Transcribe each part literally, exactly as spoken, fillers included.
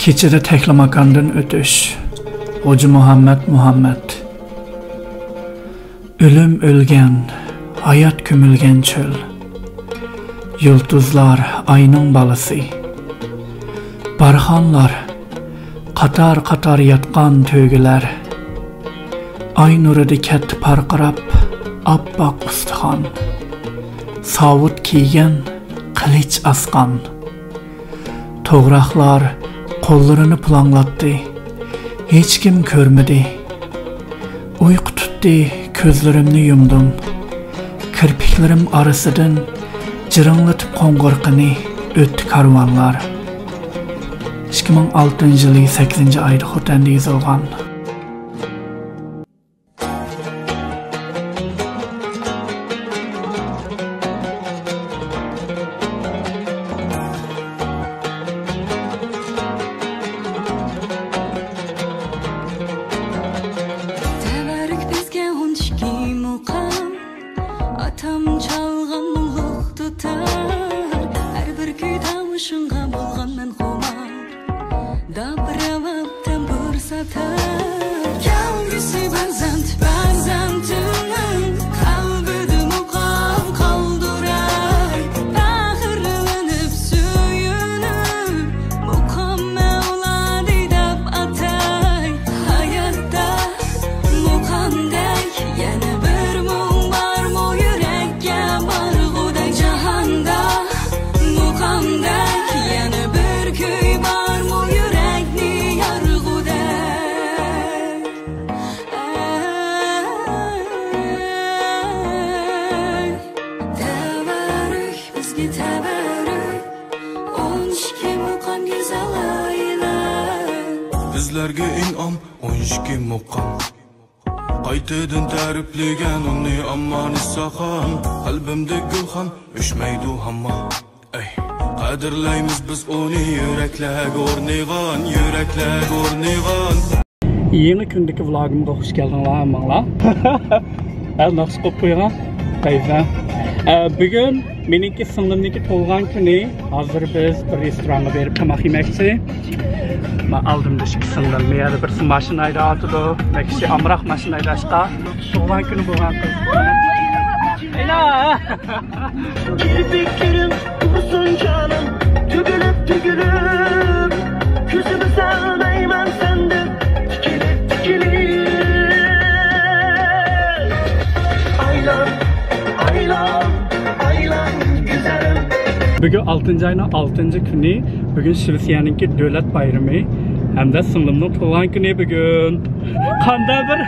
كېچىدە تەكلىماكاندىن ئۆتۈش. غوجا مۇھەممەت مۇھەممەت. ئۆلۈم ئۆلگەن، ھايات كۆمۈلگەن چۆل. يۇلتۇزلار ئاينىڭ بالىسى. بارخانلار، قاتار-قاتار ياتقان تۆگىلەر. ئاي نۇرىدا كەتتى پارقىراپ ئاپئاق ئۇستىخان. ساۋۇت كىيگەن، قىلىچ ئاسقان. توغراقلار قوللىرىنى پۇلاڭلاتتى. ھېچكىم كۆرمىدى. ئۇيقۇ تۇتتى، كۆزلىرىمنى يۇمدۇم. كىرپىكلىرىم ئارىسىدىن جىرىڭلىتىپ قوڭغۇرىقىنى ئۆتتى كارۋانلار. ئىككى مىڭ ئالتىنچى يىلى سەككىزىنچى ئايدا خوتەندە يېزىلغان. تەۋەررۈك بىزگە ئون ئىككى مۇقام، ئاتام چالغان مۇڭلۇق دۇتار، ھەر بىر كۈي تاۋۇشۇڭغا بولغانمەن خۇمار. داپ رەۋاپ تەمبۇر ساتار. كەلگۈسى پەرزەنت، پەرزەنتىمنىڭ قەلبىدە مۇقام قالدۇراي. پەخىرلىنىپ، سۆيۈنۈپ، مۇقام مەۋلادى دەپ ئاتاي. ھاياتتا مۇقامدەك يەنە بىر مۇڭ بارمۇ يۈرەككە بارغۇدەك؟ جاھاندا مۇقامدەك يەنە بىر كۈي بارمۇ يۈرەكنى يارغۇدەك؟ ئەي، تەۋەررۈك، بىزگە تەۋەررۈك، ئون ئىككى مۇقام گۈزەل ئائىلە. بىزلەرگە ئىنئام ئون ئىككى مۇقام. قايتىدىن تەرىپلىگەن ئۇنى ئاممانىسساخان، قەلبىمدە گۈلخان ئۆچمەيدۇ ھامان. ئەي، قەدىرلەيمىز بىز ئۇنى، يۈرەكلەرگە ئورنىغان، يۈرەكلەرگە ئورنىغان. يېڭى كۈندىكى ۋلوگىمغا خۇش كەلدىڭلار ھەممىڭلار. ھە، ناخشا قويۇپ قويغان. قايسى؟ ئە، بۈگۈن مېنىڭكى سىڭلىمنىڭكى تۇغۇلغان كۈنى. ھازىر بىز بىر رېستورانغا بېرىپ تاماق يېمەكچى. ما ئالدىمدا ئىككى سىڭلىم. مەيەردە بىرسى ماشىنا ھەيدەۋاتىدۇ. مەن كىشى ئامراق ماشىنا ھەيدەشقا. تۇغۇلغان كۈنى بولغان قىز. ئەيلا! كىرپىكلىرىم تۇرسۇن جانىم، تۈگۈلۈپ، تۈگۈلۈپ، كۆزۈمنى سالمايمەن سەندىن تىكىلىپ، تىكىلىپ. ئايلان، ئايلان، ئايلان گۈزەلىم. بۈگۈن ئالتىنچى ئاينىڭ ئالتىنچى كۈنى. بۈگۈن شىۋېتسىيەنىڭكى دۆلەت بايرىمى ھەمدە سىڭلىمنىڭ تۇغۇلغان كۈنى بۈگۈن. قانداق بىر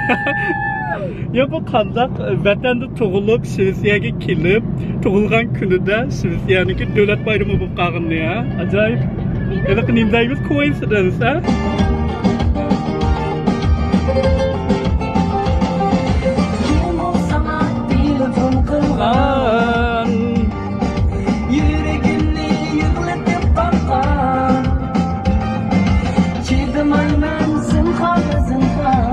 يا، بۇ قانداق ۋەتەندە تۇغۇلۇپ، شىۋېتسىيەگە كېلىپ، تۇغۇلغان كۈنىدە شىۋېتسىيەنىڭكى دۆلەت بايرىمى بولۇپ قالغىنى، ھە؟ ئاجايىپ. ھېلىقى نېمە دەيمىز، كوئىنسىدېنس، ھە؟ كىم ئۇ ساڭا تېلېفون قىلغان؟ يۈرىكىمنى يىغلىتىپ قالغان. چىدىمايمەن زىنھار، زىنھار.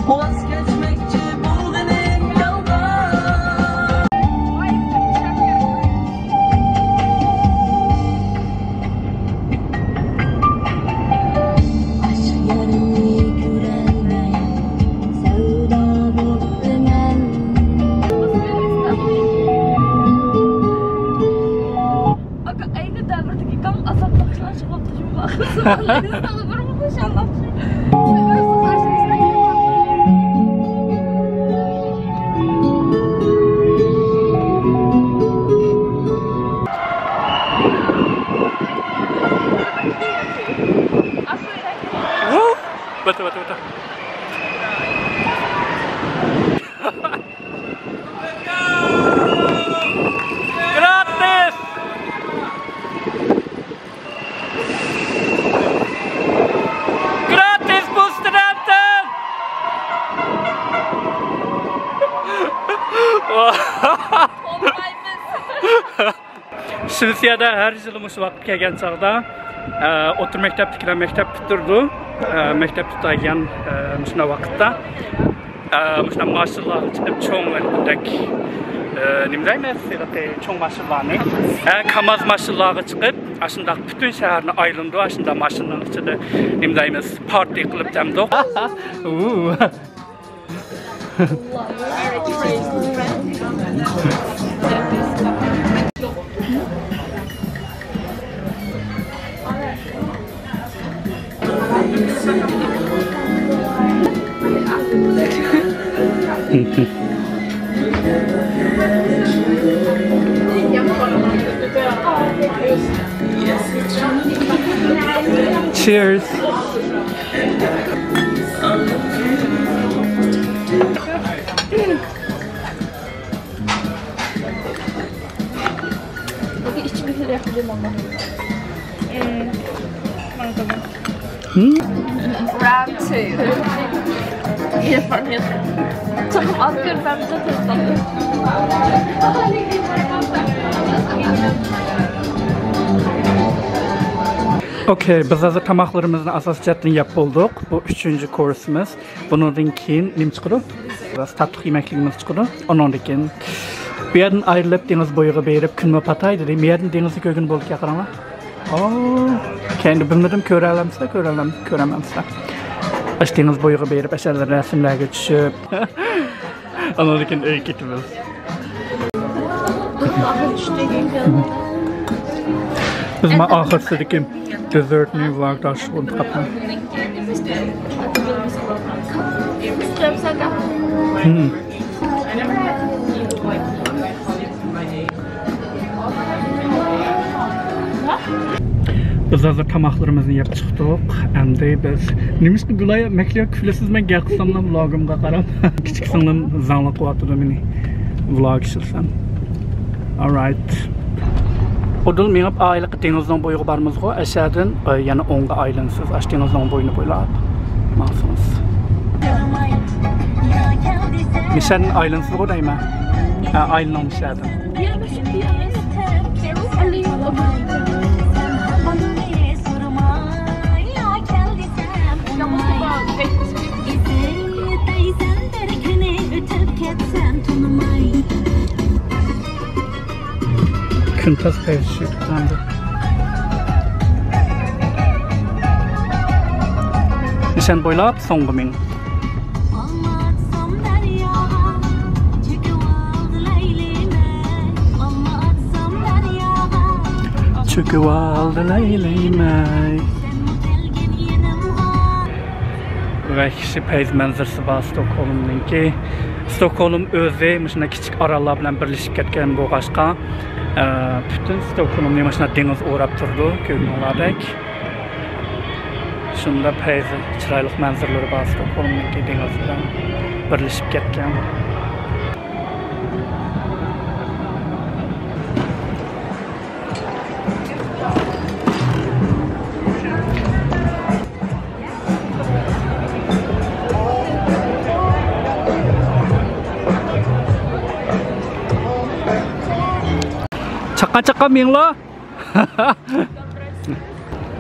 ۋاز كەچمەكچى بولغىنىم يالغان. ئاشۇ يەرنى كۆرەلمەي سەۋدا بوپتىمەن. ئاكا، ئەينى دەۋردىكى گاڭ ئازاب ناخشىلار شۇ بولۇپ تۇرۇشۇم بار. سۇبھاناللا، بىرمۇ خۇشاللىق. ۋاتا، ۋاتا، ۋاتا. Gratis! Gratis bu studenten! شىۋېتسىيەدە ھەر يىلى مۇشۇ ۋاقىت كەلگەن چاغدا، ئە، ئوتتۇرا مەكتەپتىكىلەر مەكتەپ پۈتتۈرىدۇ. ئە، مەكتەپ پۈتتۈرگەن، ئە، مۇشۇنداق ۋاقىتتا. ئە، مۇشۇنداق ماشىنىلارغا چىقىپ، چوڭ ھېلىقىدەك، ئە، نېمە دەيمىز، ھېلىقى چوڭ ماشىنىلارنى، ئە، كاماز ماشىنىلارغا چىقىپ، ئاشۇنداق پۈتۈن شەھەرنى ئايلىنىدۇ، ئاشۇنداق ماشىنىنىڭ ئىچىدە، نېمە دەيمىز، پارتى قىلىپ دەمدۇق. Cheers. Round two. Tamam, atıyorum ben, bir de tadalım. Okey, biz hozir tamoqlarimizni asosiy jihatdan yeb bo'ldik. Bu uchinchi kursimiz. بۇنىڭدىن كېيىن نېمە چىقىدۇ؟ بىراز تاتلىق يېمەكلىكىمىز چىقىدۇ. ئۇنىڭدىن كېيىن بۇ يەردىن ئايرىلىپ، دېڭىز بويىغا بېرىپ، كۈنمۇ پاتاي دېدى. بۇ يەردىن دېڭىزنى كۆرگىلى بولىدىكەن، قاراڭلار. ئوو، كەينىدە بىلمىدىم، كۆرەلەمسىلەر، كۆرەلەم-، كۆرەلمەمسىلەر. ئاشۇ دېڭىز بويىغا بېرىپ، ئاشۇ يەردە رەسىملەرگە چۈشۈپ، ئۇنىڭدىن كېيىن ئۆيگە كېتىمىز. بىز ما ئاخىرسىدىكى دېزېرتنى ۋلوگدا ئۇنتۇپ قاپتىمەن. بىز ھازىر تاماقلىرىمىزنى يەپ چىقتۇق. ئەمدى بىز نېمىشقا گۈلايا مەكلىيا كۈلىسىز؟ مەن گەپ قىلساملا ۋلوگىمغا قاراپ. كىچىك سىڭلىم زاڭلىق قىلىۋاتىدۇ مېنى، ۋلوگ ئىشلىسەم. Alright. ئۇدۇل مېڭىپ ئايلىق دېڭىزنىڭ بويىغا بارىمىزغۇ، ئەشەدىن، ئە، يەنە ئوڭغا ئايلىنىسىز، ئاشۇ دېڭىزنىڭ بويىنى بويلاپ ماڭسىڭىز. مىشەدىن ئايلىنىسىزغۇ دەيمەن. ھە، ئايلىنىڭ مىشەدىن. كۈن تاز قايسى چۈشۈپ تۇرامدۇ؟ نىشان بويلاپ سوڭغا مېڭىڭ. چۆكۈۋالدى لەيلىمەي. ۋەھشىي پەيز مەنزىرىسى بار ستوكھولمنىڭكى. ستوكھولم ئۆزى مۇشۇنداق كىچىك ئاراللار بىلەن بىرلىشىپ كەتكەن بولغاچقا، ئە، پۈتۈن ستوكھولمنى مۇشۇنداق دېڭىز ئوراپ تۇرىدۇ، كۆرگىنىڭلاردەك. شۇنداق پەيزى، چىرايلىق مەنزىرىلىرى بار ستوكھولمنىڭكى، دېڭىز بىلەن بىرلىشىپ كەتكەن. چاققان چاققان مېڭىڭلار.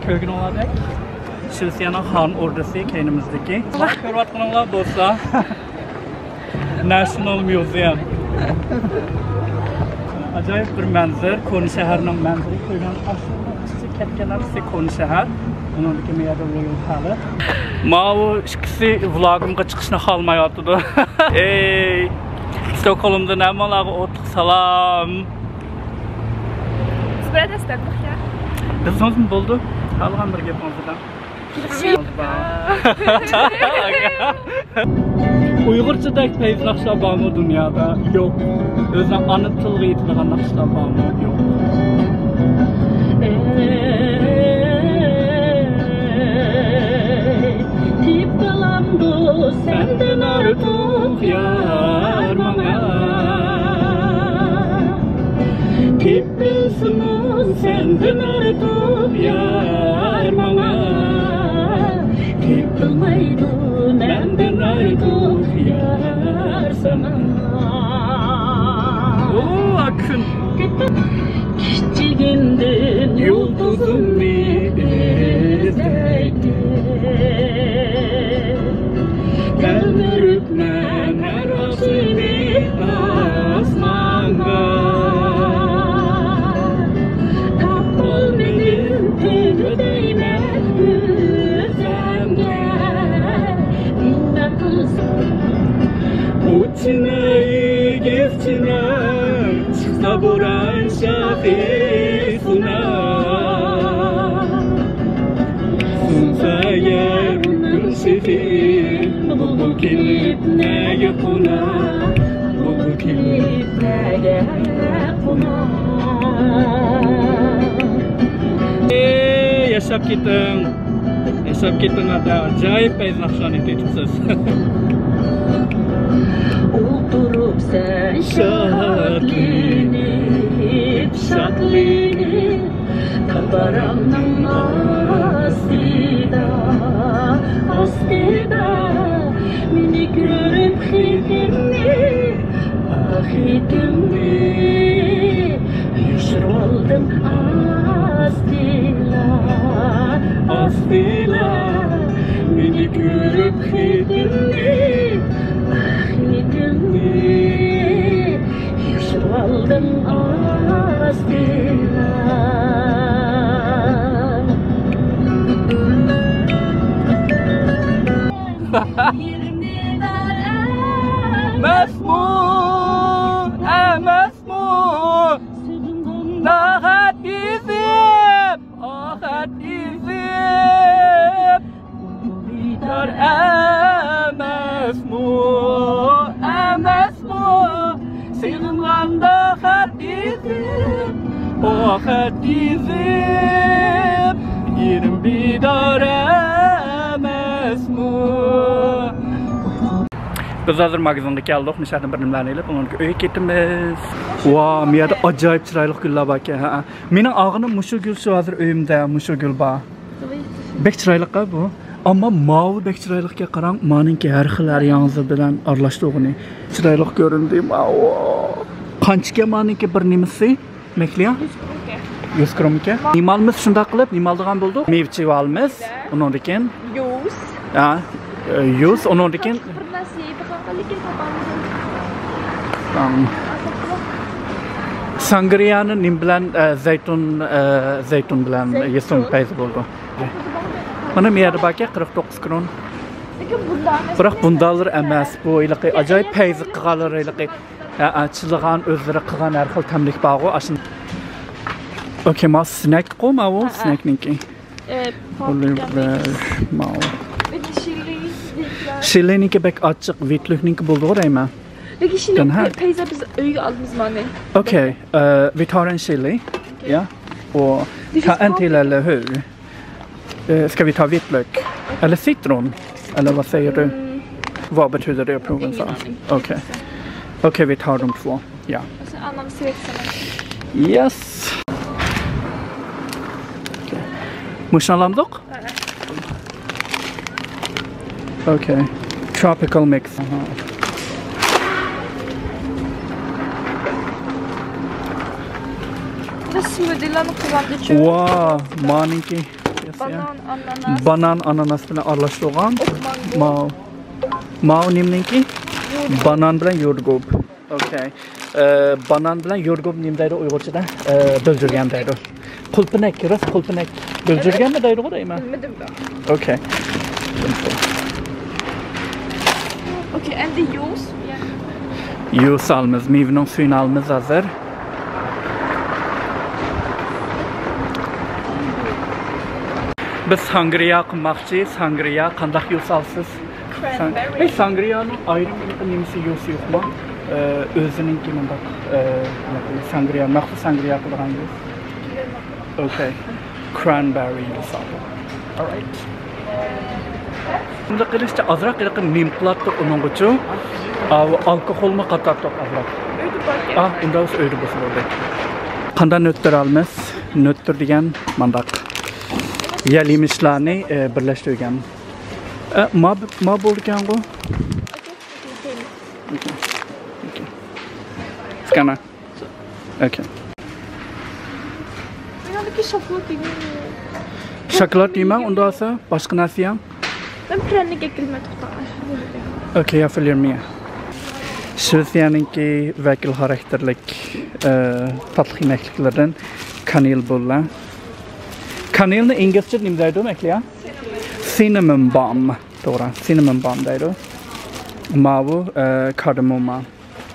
كۆرگىنىڭلاردەك، شىۋېتسىيەنىڭ خان ئوردىسى كەينىمىزدىكى. كۆرۈۋاتقىنىڭلار بولسا، National Museum. ئاجايىپ بىر مەنزىرە، كونا شەھەرنىڭ مەنزىرىسى. كۆرگەن ئاشۇ كىچىك كەتكەن نەرسىسى كونا شەھەر. ئۇنىڭدىكى مۇ يەردە رويال پالېس. ماۋۇ ئىككىسى ۋلوگىمغا چىقىشنى خالىمايۋاتىدۇ. ئەي، ستوكھولمدىن ھەممىڭلارغا ئوتلۇق سالام. بىز بىرەر دەرس بەردۇق يا؟ بىز سۆزمۇ بولدى. قالغان بىر گېپىڭىزدە. ئۇيغۇرچىدەك پەيز ناخشا بارمۇ دۇنيادا؟ يوق. ئۆزىنىڭ ئانا تىلىغا يېتىدىغان ناخشا بارمۇ؟ يوق. تېپىلامدۇ سەندىن ئارتۇق يار ماڭا؟ تېپىلسىمۇ سەندىن ئارتۇق يار ماڭا، تېپىلمايدۇ مەندىن ئارتۇق يار ساڭا. ئۇ، ئاكىم. كىچىكىمدىن يۇلتۇزۇمنى ئىزدەيتتىم. تەلمۈرۈپ مەن چىناي، گەپ چىناي، چىقسا بوران شاخى سۇنار. سۇنسا يەر گۈل شېخى، بۇلبۇل كېلىپ نەگە قونار؟ بۇلبۇل كېلىپ نەگە قونار؟ ئەي، ياشاپ كېتىڭ. ياشاپ كېتىڭ، ئاتا. ئاجايىپ پەيز ناخشىلارنى ئېيتىپسىز. ئولتۇرۇپسەن شادلىنىپ، شادلىنىپ، تاپىرامنىڭ ئاستىدا، ئاستىدا. مېنى كۆرۈپ خېتىمنى، خېتىمنى يوشۇرۇۋالدىم ئاستىلا، ئاستىلا. مېنى كۆرۈپ خېتىمنى، خېتىمنى يوشۇرۇۋالدىم ئاستىلا. ئەمەسمۇ، ئەمەسمۇ، خەت يېزىپ، خەت يېزىپ، بىدار ئەمەسمۇ، ئەمەسمۇ، سېغىنغاندا خەت يېزىپ، خەت يېزىپ، يېرىم بىدار ئەمەسمۇ. بىز ھازىر ماگىزىنغا كەلدۇق، مۇشۇ يەردىن بىر نېمىلەرنى ئېلىپ، ئۇنىڭدىن كېيىن ئۆيگە كېتىمىز. ۋا، بۇ يەردە ئاجايىپ چىرايلىق گۈللەر باركەن، ھە. مېنىڭ ئالغىنىم مۇشۇ گۈل، شۇ ھازىر ئۆيۈمدە مۇشۇ گۈل بار. بەك چىرايلىققۇ بۇ. ئەمما ماۋۇ بەك چىرايلىقكەن، قاراڭ، مانىڭكى ھەر خىل، ھەر ياڭزى بىلەن ئارىلاشتۇرغىنى. چىرايلىق كۆرۈندى، ماۋۇ. قانچىكەن مانىڭكى بىر نېمىسى؟ مەكلىيا؟ يۈز كىرىمكەن. نېمە ئالىمىز شۇنداق قىلىپ؟ نېمە ئالىدىغان بولدۇق؟ مېۋە ئېلىۋالىمىز. ئۇنىڭدىن كېيىن يۇز. ھە، ئە، يۇز، ئۇنىڭدىن كېيىن بىر نەرسە يەيدىغان، لېكىن تاپالمىدىم. ساڭ-، سانگرىيانى نېمە بىلەن، ئە، زەيتۇن، ئە، زەيتۇن بىلەن يېسۇن پەيزى بولىدۇ. مانا بۇ يەردە باركەن، قىرىق توققۇز كرون. لېكىن بۇنداق ئەمەس. بىراق بۇنداقلار ئەمەس. بۇ ھېلىقى ئاجايىپ پەيزى قىلغانلار ھېلىقى. ھە، ئاچىلىغان، ئۆزلىرى قىلغان ھەر خىل تەملىك بارغۇ، ئاشۇ. ئوكەي، ما سنەكقۇ، ماۋۇ ھە، ھە. سنەكنىڭكى. ئە، پاپرىكانىڭ. ماۋۇ. شىللىنىڭكى بەك ئاچچىق، ۋىتلۈكنىڭكى بولىدىغۇ دەيمەن. لېكىن شىللىنىڭكى پەيزا بىز ئۆيگە ئالىمىز مانى. ئوكەي، ئە، ۋىتارىن شىللى. ئوكەي. يا. ئۇ تا ئەنتىلەلە ھۆ. Eh, ska vi ta vitlök? Eller citron? Eller vad säger du? Mm. Vad betyder det på provençal? Ingen aning. Okej. Okej, vi tar de två. Ja. Och så annan svetsen. Yes. Okej. مۇشۇنى ئالامدۇق؟ Okej. Tropical mix. Aha. Biz smoothie'larni qilgandichu. Wow, maniki. Banan, ananas. Banan, ananas bilan aralashtirilgan. Mango. Ma-, mao nimniki? Banan bilan yo'rgub. Okey. Ee, banan bilan yo'rgub nim deydi Uyg'urchada? Ee, biljirgan deydi. Qulpinak, rost qulpinak. Biljirganmi deydi-ku deyman. Bilmadim. Okey. Okey, endi juice. Juice almız, meyvenin suyunu almız hazır. Biz sangria qilmoqchi, sangria qandaq juice alsız? Cranberry. Hey, sangriyanın ayrı bir nemesi juice yo'qmi? Ee, o'zininki mundaq, ee, sangria, maxsus sangria qilgan juice. Okey. Cranberry juice aldım. Alright. Bunda qilishcha azroq qilib nim qiladi uninggacha. Alkoholmi qatartoq azroq. Uyda borgan. Ah, unda o'zi uyda bo'lsa bo'ldi. Qanday nötr almız? Nötr degan mandaq. Yal yemishlarni, e, birlashtirgan. E, ma, ma bo'lgan-ku. Okey. Okey. Skana. Okey. Yanındaki şoklat değil mi? Shokolad deyman, unda olsa boshqa narsa ham. Men prenniki kelmay to'xtaman. Okey, ya följer med. Shvetsiyaninki vakil xarakterlik, e, tatlı yemekliklerden kanel bulla. Kanelni inglizcha nima deydi, Makliya? Cinnamon balm. To'g'ri, cinnamon balm deydi. ماۋۇ، ئە، كاردىموما.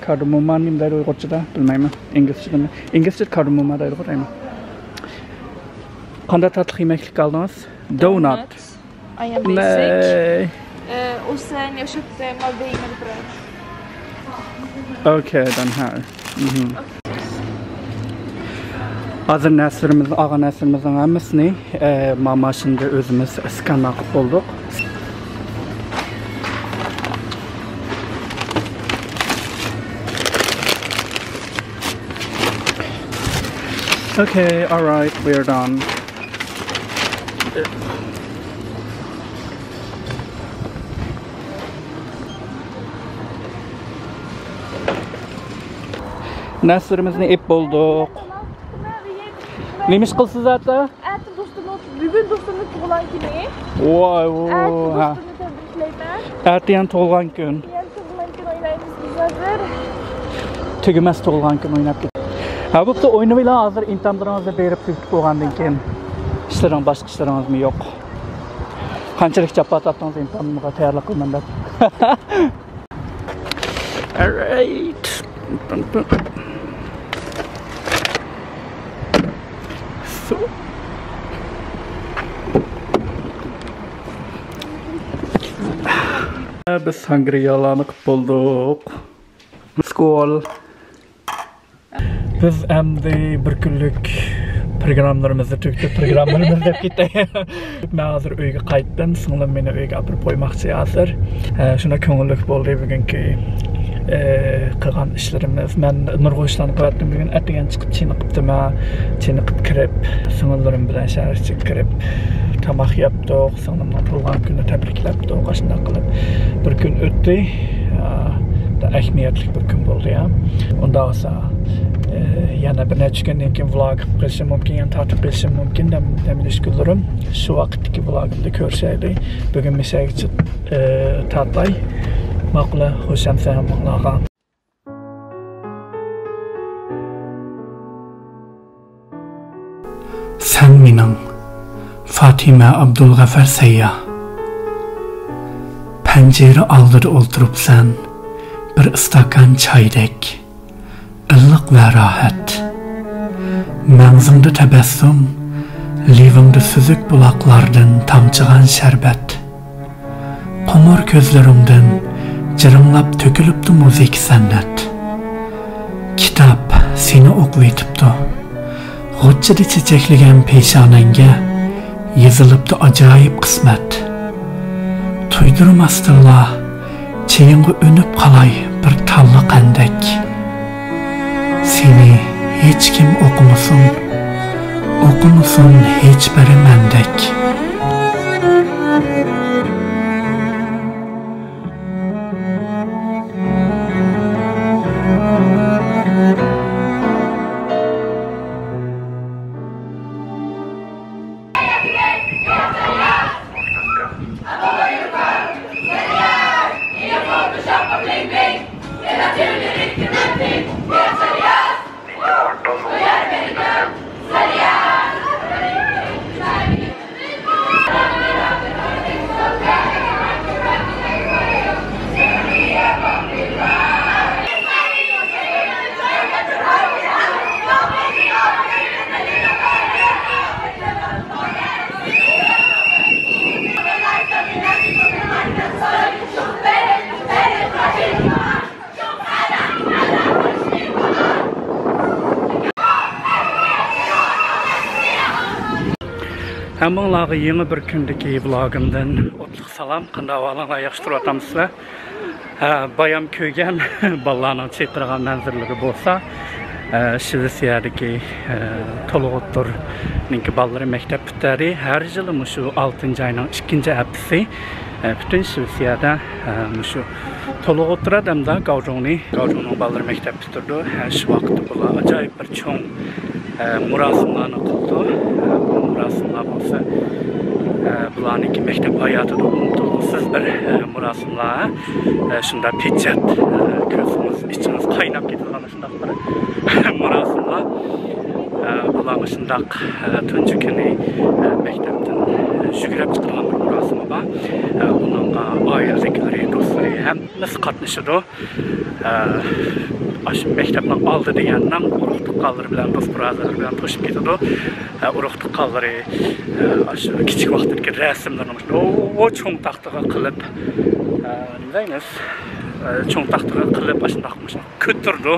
كاردىموما نېمە دەيدۇ ئۇيغۇرچىدا؟ بىلمەيمەن. ئىنگلىزچىدىمۇ؟ ئىنگلىزچىدا كاردىموما دەيدىغۇ دەيمەن. قانداق تاتلىق يېمەكلىك ئالدىڭىز؟ دونات. ئايام بەيسىك. ئە، ئۇ سەن ياشاپتى، مال دەيمەن بىرەر. ئوكەي، دەن ھە. ھازىر نەرسىلىرىمىزنى، ئالغان نەرسىلىرىمىزنىڭ ھەممىسىنى، ئە، ما ماشىنىدا ئۆزىمىز ئىسكاننار قىلىپ بولدۇق. Okay, all right, we're done. نەرسىلىرىمىزنى ئېلىپ بولدۇق. نېمە ئىش قىلىسىز ئاتا؟ ئەتە دوستۇمنىڭ، بۈگۈن دوستۇمنىڭ تۇغۇلغان كۈنى. ۋاي، ۋاي، ئەتە ھە. دوستۇمنى تەبرىكلەيمەن. ئەتە يەنە تۇغۇلغان كۈن. يەنە تۇغۇلغان كۈن ئوينايمىز بىز ھازىر. تۈگىمەس تۇغۇلغان كۈن ئويناپ كېتىپ. ھە، بوپتۇ، ئوينىۋېلىڭ ھازىر، ئىمتىھانلىرىڭىزنى بېرىپ تۈگىتىپ بولغاندىن كېيىن. ئىشلىرىڭ، باشقا ئىشلىرىڭىزمۇ يوق. قانچىلىك جاپا تارتتىڭىز ئىمتىھانغا تەييارلىق قىلىمەن دەپ. Alright. بىز سانگرىيالارنى قىلىپ بولدۇق. سكول. بىز ئەمدى بىر كۈنلۈك پروگراممىلىرىمىزنى تۈگىتىپ، پروگراممىلىرىمىز دەپ كېتەي. مەن ھازىر ئۆيگە قايتتىم. سىڭلىم مېنى ئۆيگە ئاپىرىپ قويماقچى ھازىر. ئە، شۇنداق كۆڭۈللۈك بولدى بۈگۈنكى، ئە، قىلغان ئىشلىرىمىز. مەن نۇرغۇن ئىشلارنى قىلىۋەتتىم بۈگۈن. ئەتىگەن چىقىپ چېنىقىپتىمەن. چېنىقىپ كىرىپ، سىڭىللىرىم بىلەن شەھەر ئىچىگە كىرىپ، تاماق يەپتۇق. سىڭلىمنىڭ تۇغۇلغان كۈنىنى تەبرىكلەپتۇق. ئاشۇنداق قىلىپ بىر كۈن ئۆتتى. ئە، ئەھمىيەتلىك بىر كۈن بولدى، يا. ئۇنداق بولسا، ئە، يەنە بىر نەچچە كۈندىن كېيىن ۋلوگ قىلىپ قېلىشىم مۇمكىن، يەنە تارتىپ قېلىشىم مۇمكىن، دەم، دەم ئېلىش كۈنلىرىم. شۇ ۋاقىتتىكى ۋلوگىمدا كۆرۈشەيلى. بۈگۈن مۇشۇ يەرگىچە، ئە، تارتاي. ماقۇل، خوش ئەمىسە ھەممىڭلارغا. سەن مېنىڭ، فاتىمە ئابدۇلغەفەر سەيياھ. پەنجىرە ئالدىدا ئولتۇرۇپسەن، بىر ئىستاكان چايدەك، ئىللىق ۋە راھەت. مەڭزىڭدە تەبەسسۇم، لېۋىڭدە سۈزۈك بۇلاقلاردىن تامچىغان شەربەت. قوڭۇر كۆزلىرىڭدىن جىرىڭلاپ تۆكۈلۈپتۇ مۇزىكا سەنئەت. كىتاب سېنى ئوقۇۋېتىپتۇ. غۇچچىدا چېچەكلىگەن پېشانەڭگە يېزىلىپتۇ ئاجايىپ قىسمەت. تۇيدۇرماستىنلا چېيىڭغا ئۈنۈپ قالاي بىر تاللا قەندەك. سېنى ھېچكىم ئوقۇمىسۇن، ئوقۇمىسۇن ھېچبىرى مەندەك. ھەممىڭلارغا يېڭى بىر كۈندىكى ۋلوگىمدىن ئوتلۇق سالام. قانداق ئەھۋالىڭلار؟ ياخشى تۇرۇۋاتامسىلەر؟ ھە، بايام كۆرگەن بالىلارنىڭ چېقىرغان مەنزىرىلىرى بولسا، ئە، شىۋېتسىيەدىكى، ئە، تولۇق ئوتتۇرىنىڭكى بالىلىرى مەكتەپ پۈتتۈردى. ھەر يىلى مۇشۇ ئالتىنچى ئاينىڭ ئىككىنچى ھەپتىسى، ئە، پۈتۈن شىۋېتسىيەدە، ئە، مۇشۇ تولۇق ئوتتۇرا ھەمدە گاۋجۇڭنى، گاۋجۇڭنىڭ بالىلىرى مەكتەپ پۈتتۈردى. ھە، شۇ ۋاقىتتا بۇلار ئاجايىپ بىر چوڭ، ئە، مۇراسىملارنى قىلىدۇ. ئە، بۇ مۇراسىملار بولسا، ئە، بۇلارنىڭكى مەكتەپ ھاياتىدا ئۇنتۇلغۇسىز بىر، ئە، مۇراسىملار. ئە، شۇنداق پېچەت، ئە، كۆزىڭىز، ئىچىڭىز قايناپ كېتىدىغان شۇنداق بىر مۇراسىملار. ئە، بۇلارمۇ شۇنداق، ئە، تۇنجى كۈنى، ئە، مەكتەپتىن يۈگرەپ چىقىدىغان بىر مۇراسىمى بار. ئۇنىڭغا ئائىلىدىكىلىرى، دوستلىرى ھەممىسى قاتنىشىدۇ. ئاشۇ مەكتەپنىڭ ئالدى دېگەننىڭ ئۇرۇق تۇغقانلىرى بىلەن، دوست بۇرادەرلىرى بىلەن توشۇپ كېتىدۇ. ئۇرۇق تۇغقانلىرى ئاشۇ كىچىك ۋاقتىدىكى رەسىملىرىنى مۇشۇنداق چوڭ تاختىغا قىلىپ، نېمە دەيمىز، چوڭ تاختىغا قىلىپ، ئاشۇنداق مۇشۇنداق كۆتۈرىدۇ.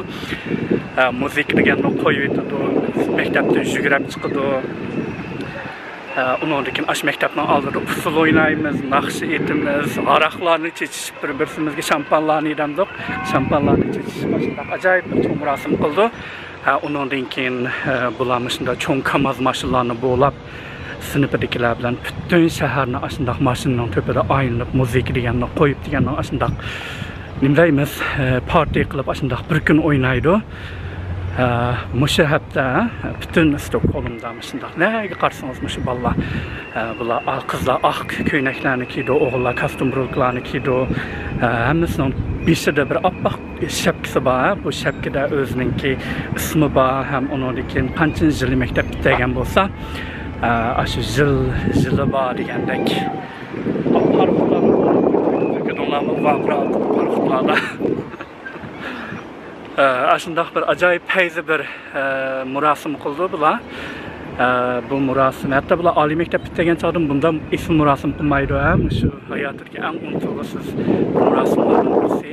مۇزىكا دېگەننى قويۇۋېتىدۇ. مەكتەپتىن يۈگرەپ چىقىدۇ. ئۇنىڭدىن كېيىن ئاشۇ مەكتەپنىڭ ئالدىدا ئۇسسۇل ئوينايمىز، ناخشا ئېيتىمىز، ھاراقلارنى چېچىشىپ، بىر-، بىرسىمىزگە شامپانلارنى دەمدۇق. شامپانلارنى چېچىشىپ، ئاشۇنداق ئاجايىپ بىر چوڭ مۇراسىم قىلىدۇ. ئۇنىڭدىن كېيىن، بۇلار مۇشۇنداق چوڭ كاماز ماشىنىلارنى بولاپ، سىنىپىدىكىلەر بىلەن پۈتۈن شەھەرنى ئاشۇنداق ماشىنىنىڭ تۆپىدە ئايلىنىپ، مۇزىكا دېگەننى قويۇپ دېگەننىڭ ئاشۇنداق، نېمە دەيمىز، پارتىيە قىلىپ ئاشۇنداق بىر كۈن ئوينايدۇ. مۇشۇ ھەپتە پۈتۈن ستوكھولمدا مۇشۇنداق، نەگە قارىسىڭىز مۇشۇ بالىلار، بۇلار، قىزلار ئاق كۆينەكلەرنى كىيىدۇ، ئوغۇللار كاستيۇم بروكىلارنى كىيىدۇ. ھەممىسىنىڭ بېشىدا بىر ئاپئاق شەپكىسى بار. بۇ شەپكىدە ئۆزىنىڭكى ئىسمى بار ھەم ئۇنىڭدىن كېيىن قانچىنچى يىلى مەكتەپ پۈتتۈرگەن بولسا، ئاشۇ يىل، يىلى بار دېگەندەك. پاراخوتلار، كۆردۈڭلارمۇ؟ ۋارقىراپ پاراخوتلاردا. ئاشۇنداق بىر ئاجايىپ پەيزى بىر، مۇراسىم قىلدى بۇلار. بۇ مۇراسىم، ھەتتا بۇلار ئالىي مەكتەپ پۈتتۈرگەن چاغدىن بۇنداق ئېسىل مۇراسىم قىلمايدۇ، ھە، مۇشۇ ھاياتىدىكى ئەڭ ئۇنتۇلغۇسىز مۇراسىملارنىڭ بىرسى.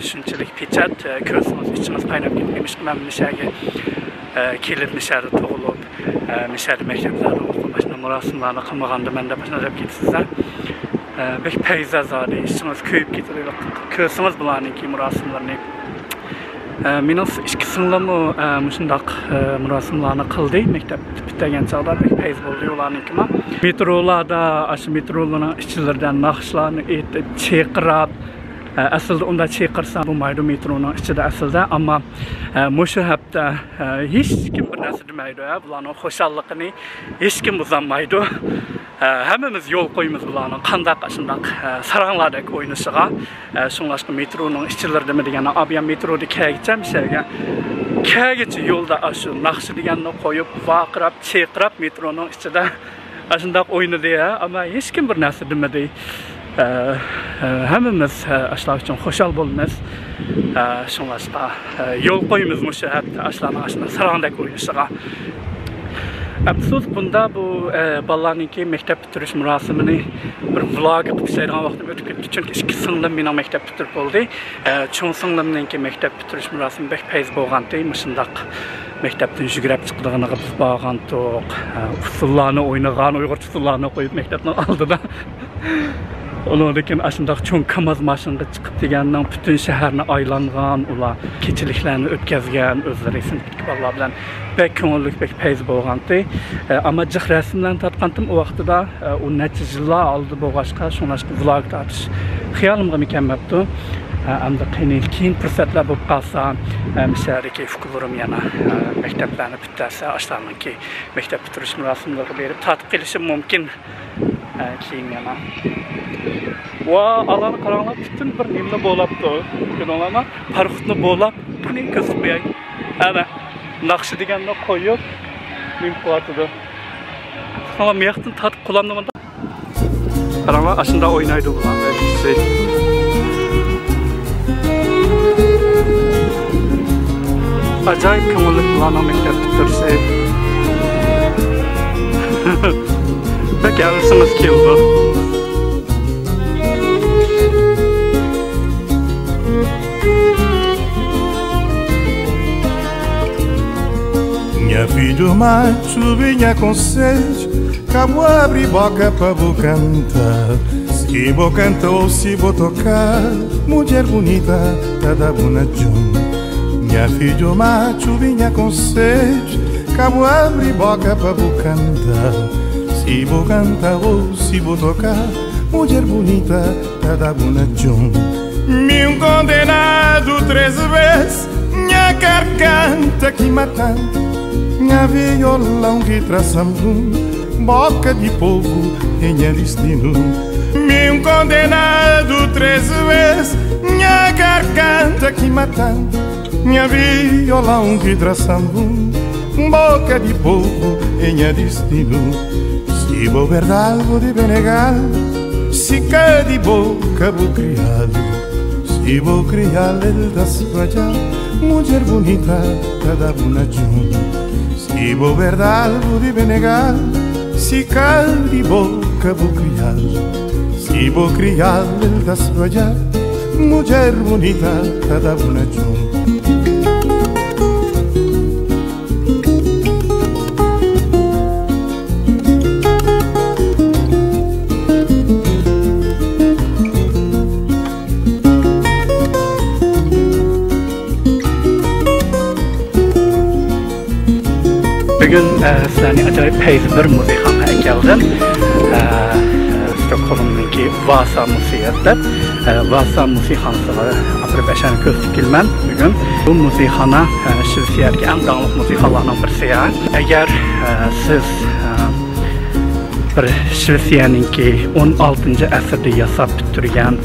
شۇنچىلىك پېچەت، كۆرسىڭىز ئىچىڭىز قايناپ كېتىپ، نېمىشقا مەن مۇشەگە كېلىپ، مۇشەدە تۇغۇلۇپ، مۇشەدە مەكتەپلەردە ئوقۇپ، ئاشۇنداق مۇراسىملارنى قىلمىغاندىمەن دەپ ئاشۇنداق دەپ كېتىسىز-دە. بەك پەيزى زادى، ئىچىڭىز كۆيۈپ كېتىدۇ، كۆرسىڭىز بۇلارنىڭكى مۇراسىملىرىنى. مېنىڭ ئىككى سىڭلىممۇ مۇشۇنداق مۇراسىملارنى قىلدى، مەكتەپ پۈتتۈرگەن چاغدا بەك پەيزى بولدى ئۇلارنىڭكىمۇ. مېترولاردا، ئاشۇ مېترولارنىڭ ئىچلىرىدە ناخشىلارنى ئېيتىپ، چىرقىراپ، ئەسلىدە ئۇنداق چىرقىرىسا بولمايدۇ مېترونىڭ ئىچىدە ئەسلىدە، ئەمما مۇشۇ ھەپتە ھېچكىم بىر نەرسە دېمەيدۇ، ھە، بۇلارنىڭ خۇشاللىقىنى ھېچكىم بۇزالمايدۇ. ھەممىمىز يول قويىمىز بۇلارنىڭ قانداق ئاشۇنداق ساراڭلاردەك ئوينىشىغا. شۇڭلاشقا مېترونىڭ ئىچىلىرىدىمۇ دېگەن، ئابىيان مېترودا كەلگىچە مۇشەگە، كەلگىچە يولدا ئاشۇ ناخشا دېگەننى قويۇپ، ۋارقىراپ، چىرقىراپ مېترونىڭ ئىچىدە ئاشۇنداق ئوينىدى، ھە، ئەمما ھېچكىم بىر نەرسە دېمىدى. ھەممىمىز ئاشۇلار ئۈچۈن خۇشال بولىمىز. شۇڭلاشقا يول قويىمىز مۇشۇ ھەپتە ئاشۇلارنىڭ ئاشۇنداق ساراڭدەك ئوينىشىغا. ئەپسۇس، بۇندا بۇ بالىلارنىڭكى مەكتەپ پۈتتۈرۈش مۇراسىمىنى بىر ۋلوگ قىلىپ ئىشلەيدىغان ۋاقتىم ئۆتۈپ كەتتى، چۈنكى ئىككى سىڭلىم مېنىڭ مەكتەپ پۈتتۈرۈپ بولدى. چوڭ سىڭلىمنىڭكى مەكتەپ پۈتتۈرۈش مۇراسىمى بەك پەيزى بولغانتى، مۇشۇنداق مەكتەپتىن يۈگرەپ چىقىدىغىنىغا بىز بارغانتۇق. ئۇسسۇللارنى ئوينىغان، ئۇيغۇرچە ئۇسسۇللارنى قويۇپ مەكتەپنىڭ ئالدىدا. ئۇنىڭدىن كېيىن ئاشۇنداق چوڭ كاماز ماشىنىغا چىقىپ دېگەننىڭ پۈتۈن شەھەرنى ئايلانغان، ئۇلار كېچىلىكلەرنى ئۆتكۈزگەن، ئۆزلىرى سىنىپتىكى بالىلار بىلەن بەك كۆڭۈللۈك، بەك پەيزى بولغانتى. ئەمما جىق رەسىملەرنى تارتقانتىم ئۇ ۋاقتىدا، ئۇ نەچچە يىللار ئالدى بولغاچقا، شۇڭلاشقا ۋلوگ تارتىش خىيالىمغىمۇ كەلمەپتۇ. ئەمدى قېنى كېيىن پۇرسەتلەر بولۇپ قالسا، مۇشەدىكى ئۇكىلىرىم يەنە مەكتەپلەرنى پۈتتۈرسە، ئاشۇلارنىڭكى مەكتەپ پۈتتۈرۈش مۇراسىملىرىغا بېرىپ تارتىپ قېلىشىم مۇمكىن. ھە، كېيىن يەنە. ۋا، ئالانى قاراڭلار، پۈتۈن بىر نېمىنى بولاپتۇ. كۆردۈڭلارمۇ؟ پاراخوتنى بولاپ، قېنى كۆرسىتىپ قوياي. ئەنە، ناخشا دېگەننى قويۇپ، نېمە قىلىۋاتىدۇ. قاراڭلار، مۇياقتىن تارتىپ قولامنى مۇنداق. قاراڭلار، ئاشۇنداق ئوينايدۇ بۇلار. ئاجايىپ كۆڭۈللۈك بۇلارنىڭ مەكتەپ پۈتتۈرۈشى. بەك ھەۋىسىڭىز كېلىدۇ. Nha filho macho, vinha conselho. Cabo abre boca pra bo cantar. Se bo canta ou se bo tocar, mulher bonita, tá da bona jun. Nha filho macho, vinha conselho. Cabo abre boca pra bo cantar. Se bo canta ou se bo tocar, mulher bonita, tá da bona jun. Me um condenado três vezes, nha garganta que matan. Nha violão que traçam boca de povo e nha destino. Me um condenado três vezes, nha garganta que matan. Nha violão que traçam boca de povo e nha destino. Si vou verdade, vou de Benegal, si cadi boca vou criá-lo, si vou criá-lo, ele dá-se guardar, mulher bonita, cada bonachum. Si vou verdade, vou de Benegal, si cadi boca vou criá-lo, si vou criá-lo, ele dá-se guardar, mulher bonita, cada bonachum. بۈگۈن، ئە، سىلەرنى ئاجايىپ پەيزى بىر مۇزېيخانىغا ئەكەلدىم. ئە، ئە، ستوكھولمنىڭكى ۋاسا مۇزېيى دەپ، ئە، ۋاسا مۇزېيخانىسىغا ئاپىرىپ ئەشەنى كۆرسىتىپ كېلىمەن بۈگۈن. بۇ مۇزېيخانا، ئە، شىۋېتسىيەدىكى ئەڭ داڭلىق مۇزېيخانىلارنىڭ بىرسى. ئەگەر، ئە، سىز، ئە، بىر شىۋېتسىيەنىڭكى ئون ئالتىنچى ئەسىردە ياساپ پۈتتۈرگەن،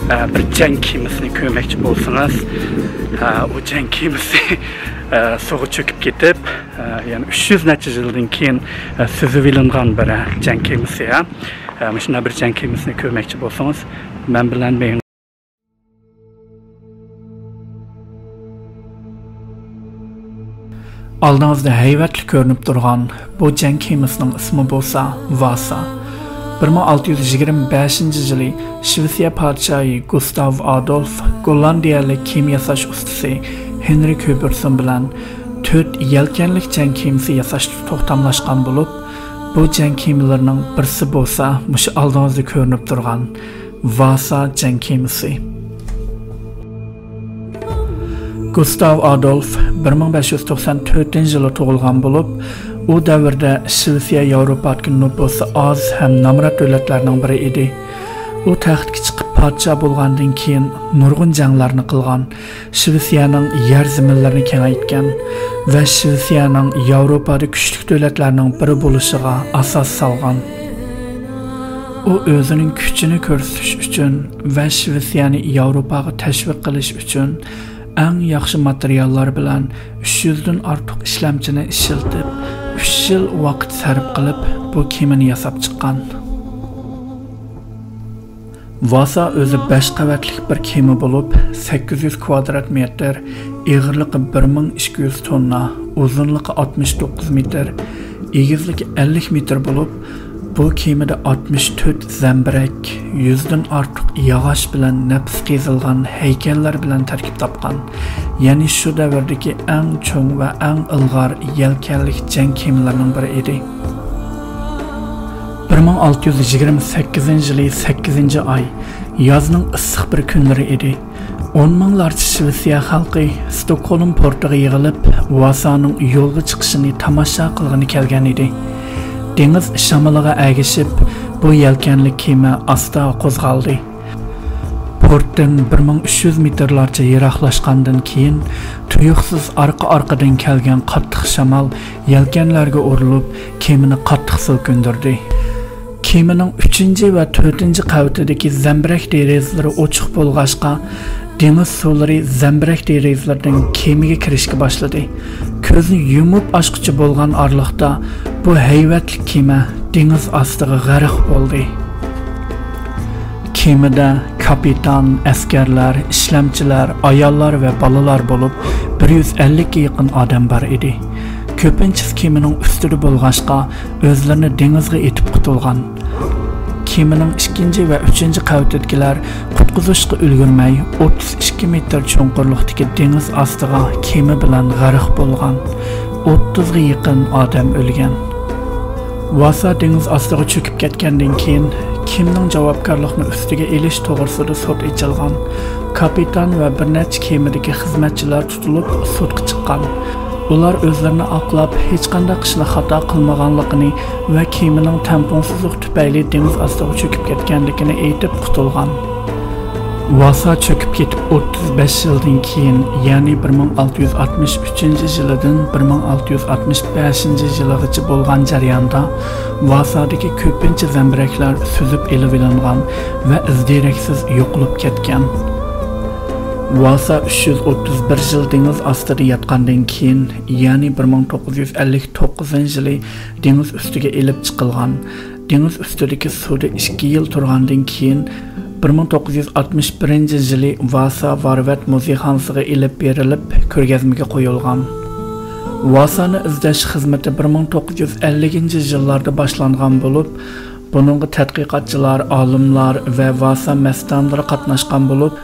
ئە، بىر جەڭ كېمىسىنى كۆرمەكچى بولسىڭىز، ئە، ئۇ جەڭ كېمىسى، ئە، سۇغا چۆكۈپ كېتىپ، ئە، يەنى ئۈچ يۈز نەچچە يىلدىن كېيىن، ئە، سۈزۈۋېلىنغان بىر، ئە، جەڭ كېمىسى، ئە. ئە، مۇشۇنداق بىر جەڭ كېمىسىنى كۆرمەكچى بولسىڭىز، مەن بىلەن مېڭىڭ. ئالدىڭىزدا ھەيۋەتلىك كۆرۈنۈپ تۇرغان بۇ جەڭ كېمىسىنىڭ ئىسمى بولسا ۋاسا. بىر مىڭ ئالتە يۈز يىگىرمە بەشىنچى يىلى شىۋېتسىيە پادىشاھى گۇستاۋ ئادولف گوللاندىيەلىك كېمە ياساش ئۇستىسى ھېنرى كۆبېرسون بىلەن تۆت يەلكەنلىك جەڭ كېمىسى ياساشتا توختاملاشقان بولۇپ، بۇ جەڭ كېمىلىرىنىڭ بىرسى بولسا مۇشۇ ئالدىڭىزدا كۆرۈنۈپ تۇرغان ۋاسا جەڭ كېمىسى. گۇستاۋ ئادولف بىر مىڭ بەش يۈز توقسان تۆتىنچى يىلى تۇغۇلغان بولۇپ، ئۇ دەۋردە شىۋېتسىيە ياۋروپادىكى نوپۇسى ئاز ھەم نامرات دۆلەتلەرنىڭ بىرى ئىدى. ئۇ تەختكە چىقىپ پادىشاھ بولغاندىن كېيىن نۇرغۇن جەڭلەرنى قىلغان، شىۋېتسىيەنىڭ يەر زېمىنلىرىنى كېڭەيتكەن ۋە شىۋېتسىيەنىڭ ياۋروپادا كۈچلۈك دۆلەتلەرنىڭ بىرى بولۇشىغا ئاساس سالغان. ئۇ ئۆزىنىڭ كۈچىنى كۆرسىتىش ئۈچۈن ۋە شىۋېتسىيەنى ياۋروپاغا تەشۋىق قىلىش ئۈچۈن ئەڭ ياخشى ماتېرىياللار بىلەن ئۈچ يۈزدىن ئارتۇق ئىشلەمچىنى ئىشلىتىپ، ئۈچ يىل ۋاقىت سەرپ قىلىپ، بۇ كېمىنى ياساپ چىققان. ۋاسا ئۆزى بەش قەۋەتلىك بىر كېمە بولۇپ، سەككىز يۈز كۋادرات مېتىر، ئېغىرلىقى بىر مىڭ ئىككى يۈز توننا، ئۇزۇنلۇقى ئاتمىش توققۇز مېتىر، ئېگىزلىكى ئەللىك مېتىر بولۇپ، بۇ كېمىدە ئاتمىش تۆت زەمبىرەك، يۈزدىن ئارتۇق ياغاچ بىلەن نەپىس قېزىلغان ھەيكەللەر بىلەن تەركىب تاپقان. يەنى شۇ دەۋردىكى ئەڭ چوڭ ۋە ئەڭ ئىلغار يەلكەنلىك جەڭ كېمىلىرىنىڭ بىرى ئىدى. بىر مىڭ ئالتە يۈز يىگىرمە سەككىزىنچى يىلى سەككىزىنچى ئاي، يازنىڭ ئىسسىق بىر كۈنلىرى ئىدى. ئون مىڭلارچە شىۋېتسىيە خەلقى ستوكھولم پورتىغا يىغىلىپ، ۋاسانىڭ يولغا چىقىشىنى تاماشا قىلغىلى كەلگەن ئىدى. دېڭىز شامىلىغا ئەگىشىپ، بۇ يەلكەنلىك كېمە ئاستا قوزغالدى. پورتتىن بىر مىڭ ئۈچ يۈز مېتىرلارچە يىراقلاشقاندىن كېيىن، تۇيۇقسىز ئارقا-ئارقىدىن كەلگەن قاتتىق شامال يەلكەنلەرگە ئۇرۇلۇپ، كېمىنى قاتتىق سىلكىندۈردى. كېمىنىڭ ئۈچىنچى ۋە تۆتىنچى قەۋىتىدىكى زەمبىرەك دېرىزىلىرى ئوچۇق بولغاچقا، دېڭىز سۇلىرى زەمبىرەك دېرىزىلىرىدىن كېمىگە كىرىشكە باشلىدى. كۆزنى يۇمۇپ ئاچقۇچە بولغان ئارىلىقتا بۇ ھەيۋەتلىك كېمە دېڭىز ئاستىغا غەرق بولدى. كېمىدە كاپىتان، ئەسكەرلەر، ئىشلەمچىلەر، ئاياللار ۋە بالىلار بولۇپ، بىر يۈز ئەللىككە يېقىن ئادەم بار ئىدى. كۆپىنچىسى كېمىنىڭ ئۈستىدە بولغاچقا، ئۆزلىرىنى دېڭىزغا ئېتىپ قۇتۇلغان. كېمىنىڭ ئىككىنچى ۋە ئۈچىنچى قەۋىتىدىكىلەر قۇتقۇزۇشقا ئۈلگۈرمەي، ئوتتۇز ئىككى مېتىر چوڭقۇرلۇقتىكى دېڭىز ئاستىغا كېمە بىلەن غەرق بولغان. ئوتتۇزغا يېقىن ئادەم ئۆلگەن. ۋاسا دېڭىز ئاستىغا چۆكۈپ كەتكەندىن كېيىن، كىمنىڭ جاۋابكارلىقنى ئۈستىگە ئېلىش توغرىسىدا سوت ئېچىلغان. كاپىتان ۋە بىر نەچچە كېمىدىكى خىزمەتچىلەر تۇتۇلۇپ، سوتقا چىققان. ئۇلار ئۆزلىرىنى ئاقلاپ، ھېچقانداق ئىشنى خاتا قىلمىغانلىقىنى ۋە كېمىنىڭ تەڭپۇڭسىزلىق تۈپەيلى دېڭىز ئاستىغا چۆكۈپ كەتكەنلىكىنى ئېيتىپ قۇتۇلغان. ۋاسا چۆكۈپ كېتىپ ئوتتۇز بەش يىلدىن كېيىن، يەنى بىر مىڭ ئالتە يۈز ئاتمىش ئۈچىنچى يىلىدىن بىر مىڭ ئالتە يۈز ئاتمىش بەشىنچى يىلىغىچە بولغان جەرياندا، ۋاسادىكى كۆپىنچە زەمبىرەكلەر سۈزۈپ ئېلىۋېلىنغان ۋە ئىز-دېرەكسىز يوقىلىپ كەتكەن. ۋاسا ئۈچ يۈز ئوتتۇز بىر يىل دېڭىز ئاستىدا ياتقاندىن كېيىن، يەنى بىر مىڭ توققۇز يۈز ئەللىك توققۇزىنچى يىلى دېڭىز ئۈستىگە ئېلىپ چىقىلغان. دېڭىز ئۈستىدىكى سۇدا ئىككى يىل تۇرغاندىن كېيىن، بىر مىڭ توققۇز يۈز ئاتمىش بىرىنچى يىلى ۋاسا ۋارۋەت مۇزېيخانىسىغا ئېلىپ بېرىلىپ، كۆرگەزمىگە قويۇلغان. ۋاسانى ئىزدەش خىزمىتى بىر مىڭ توققۇز يۈز ئەللىكىنچى يىللاردا باشلانغان بولۇپ، بۇنىڭغا تەتقىقاتچىلار، ئالىملار ۋە ۋاسا مەستانىلىرى قاتناشقان بولۇپ،